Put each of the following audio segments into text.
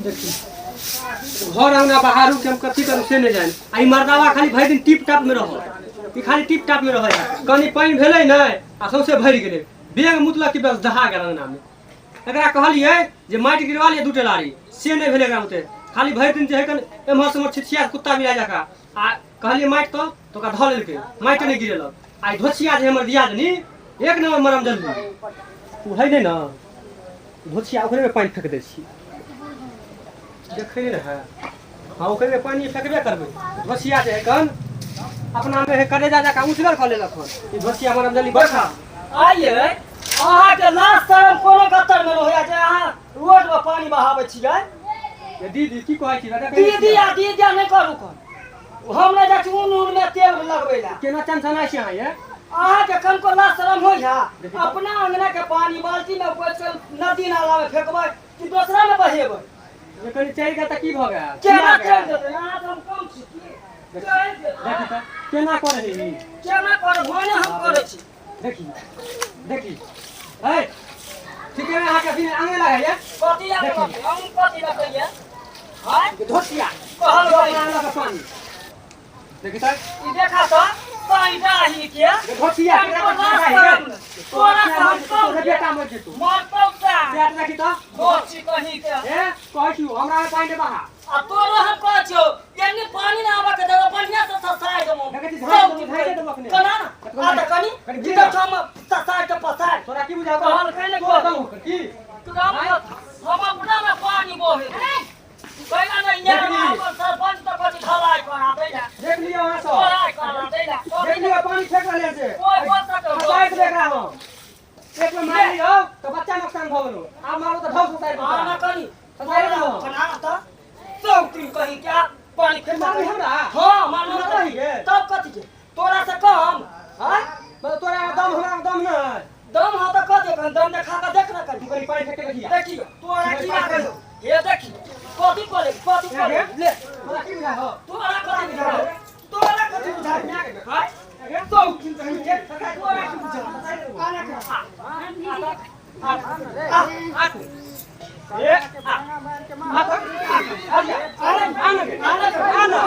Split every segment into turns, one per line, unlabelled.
घर अंगना बाहर के हम कथी करू से नहीं जानी। आ ई मर्दावा खाली भरि दिन टिप टाप में रह, ई खाली टिप टाप में रह। कनी पानि भेलै नहि आ सौंसे भरि गेलै, बेग मुतलक कि बस दहा गेल अंगना में। एकरा कहलियै जे माटि गिरवा लिअ दू टेलारी, से नहि भेलै एकरा बुते। खाली भरि दिन जे है कन एम्हर से ओम्हर छिछिया कुत्ता बिलाइ जकाँ। आ कहलियै माटि तऽ ओकरा धऽ लेलकै, माटि नहि गिरेलक। आ ई धोछिया जे हमर दियादनी एक नंबर मरम जल्दी ओ है नहि ने धोछिया, ओकरे में पानि फेंक दै छी, देखै नहि ने है। हाँ ओकरे में पानि फेंकबे करबै। धोछिया जे है कन अपना में है करेजा जकाँ उँचगर कऽ लेलक हन। ई धोछिया मरम जल्दी बरखा।
आइए अहाँके लाज शरम कोनो गत्तर में होइया जे अहाँ रोड में पानी बहाबै छियै?
ये दीदी की कहै छी?
दीदी आ दीदी नहि करू कन, हम नहि जाइ छी ऊन ऊन में तेल लगबै लए।
केना चनचनाइ छी अहाँ ये?
अहाँके कनको लाज शरम होइया? अपना अंगना के पानी बाल्टी में पोछि के नदी नाला में फेंकबै कि दोसरा में बहेबै?
जे कनि चलि गेल तऽ की भऽ गेल?
केना चलि जेतै? अहाँ तऽ हम कम छी की? चलि जेतै।
देखी तऽ केना करै है ई?
केना करै भने हम करै छी।
देखी देखी है ठीक है। अहाँके अभी आंगे लागैया
कथी लागै? हम कथी लगैया?
हाँ धोतिया
कहल
अपना लग पानी देखी तऽ
ई देखा तऽ पानी डाही के
धोतिया
तोरा से हम कम
बेटा मर जेतौ।
मरतौ ता
पेट देखी तऽ
धोती कहीं के।
ए कहै छी हमरा में पानी दे बहा।
आ तोरो हम कहै छियौ एन्ने पानी ना आबऽ के देबो, बढ़िया से ससाय देबो।
देखै छी झाँकि देबो, झाँकि देबो अखने।
केना ना? आ तऽ कनी
कनी
गिरल छौ हम ससाय के पसार।
तोरा की बुझाउ?
कहलकै ने
तोरा दम होकर की?
हम अपना में पानी बहे पहिला नहीं यार। अपन सरपंच तऽ कथी ढलाई करा दै ला।
देख लियौ अहाँ सब,
ढलाई करा दै ला।
देख लियौ पानी फेंक रहले छै।
कोइ बोल सकै?
फसाइ देबै एकरा हम। एक बेर मारि लियौ तऽ बच्चा नुकसान भऽ गेलौ, आब मारबो तऽ ढौस उतारि
आ ना
देतौ।
कनी
ससारि देबो।
केना तऽ सब तीन कहीं क्या पानी फेंक
मारबी हमरा?
हाँ मारबो।
तू रही गे?
तब कथी के तोरा से कम?
आँय मतलब तोरा दम हमरा दम नहि?
दम हो तऽ कथी कहीं दम देखा के देख ना कनी।
तू कनी पानि फेंक के देखिया।
देखियो तोरा की लागल हौ? हे देखी कथी करे कथी करे ले।
तोरा की बुझाइ हौ?
तोरा कथी बुझाइ? तोरा कथी बुझाइ?
आँय
सब तीन कहीं के तोरा की बुझाइ? आना के
आ आ ए आ आ अरे आन आन आन।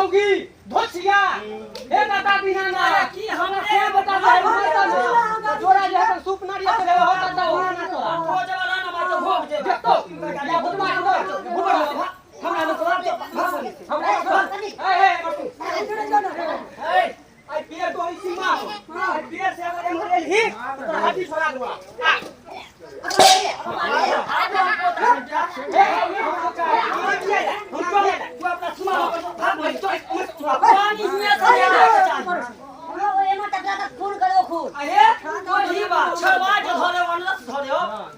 मौगी धोसिया हे दादा बिना ना
की हमरा
से बता दे जोरा जे है सूप नारियल के लेवे होता त हो ना तोरा
हो जवाला ना मार तो भोग जे
देखतो या भुतवा भुतवा हमरा न तोरा हमरा ए ए मरतू ए आई पेड़ तो इसी मां आई पेड़ से अगर एमहर एलही तोरा हाथी छोड़ा दुआ
पानी हुए से
खून करो खून।
अरे वही बात छड़वा के धरे अनलस धरे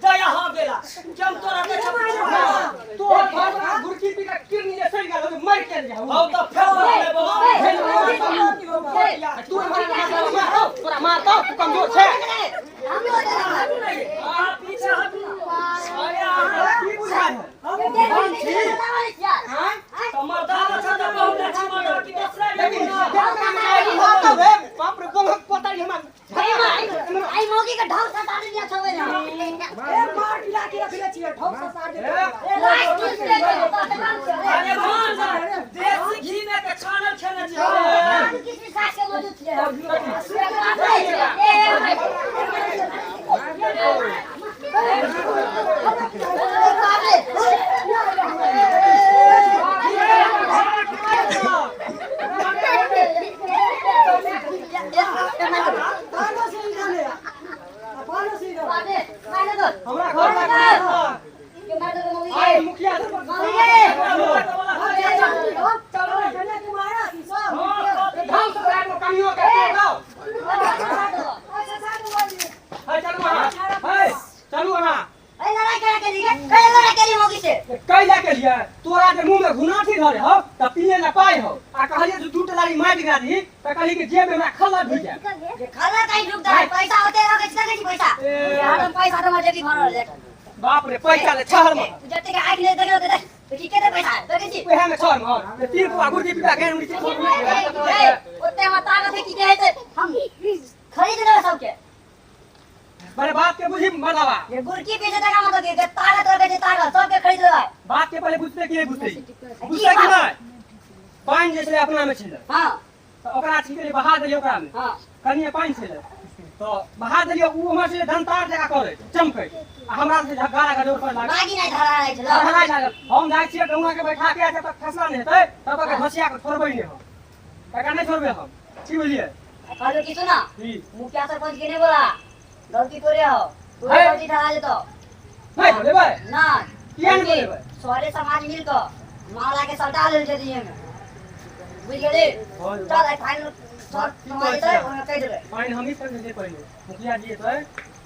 जया हां गेला जम तोरा के
तो घर गुरकी पी के किरनी जे सड़ गेल मर के जा
हो त फेर ले बाबा
तू हमरा तोरा मारतो तू कमजोर छे
आ पीछे हट अरे अहाँ
की बुझाय हां
हमर दादा छ त बहुत अच्छी मगर की दूसरा
लेकिन बाप रे बोलक पता नहीं हमरा
आई मौगी के ढाल सटा लिया छवे ना
ए मार गिरा के रखले छियै ढाल सटा दे
अरे मान देसी घी में के छानल खेने छियै
किसी सास के मौजूद छियै।
हमरा घर आइ मुखिया चलू अहाँ कैला के लिए तोरा के मुंह में घुनाठी धरे हो त पिए ना पाई हो आ कहलिए जे दू टलारी माटि गा दी त कहली कि जेब में हमरा खल्ला भी जाए
खल्ला काई ढुकता है पैसा होते रहे कितना पैसा यार हम पैसा तो मजे भी भरल ले
बाप रे पैसा ले छहर में
जते के आंख ले देखलो ते ठीक है पैसा देखे छी
ओहे में छहर में ते तीन पुआ गुरकी पिता गेन उड़ी
ए ओते हम ताकत है की कहे ते हम खरीद लेबै सबके
अरे बात के बुझी मरदावा
ये गुरकी पीछे तक मतलब के ताकत रखे छै ताकत सबके खरीद लेबै
बात के पहले बुझते कि नहीं बुझते बुझते कि नहीं पानी जे छले अपना में छले
हां
त ओकरा छी के बहा देलियै ओकरा में
हां
कनिए पानी छले तो बहा देलियै उ हमर छले धनतार जका करे चमकै आ हमरा से झगड़ा के जोर पर लागल
बागी नहीं धरा रहै छल
धरा लागल हम जाइ छियै गौआ के बैठा के जब तक फैसला नहीं हेतै तब तक घसिया के छोड़बै नहीं हम काका नहीं छोड़बै हम की बुझलियै
कहलो की सुना मुखिया सरपंच के नहीं बोला गलती तोरे हो तोरे गलती ठहरा लेतो
नहीं बोलेबै
ना
किया नहीं बोलेबै
सारे समाज मिल के मामला के सल्टा लेल जदी में बुझ गेली चल आई फाइनल सर समाज ते ओमे कहि देबै
फाइन हमही पर देते पहिले मुखिया जी एतै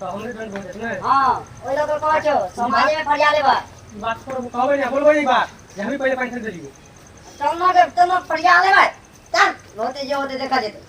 त हमरे दंड हो जेतै ने
हां ओइ लग कहै छौ समाज में फरिया लेबै
बात छोड़ कहबै नहीं बोलबै नहीं बात जे हमही पहिले पाइन खरीद देलियै
चल ना के चल ना फरिया लेबै चल होते जे होते देखा जेतै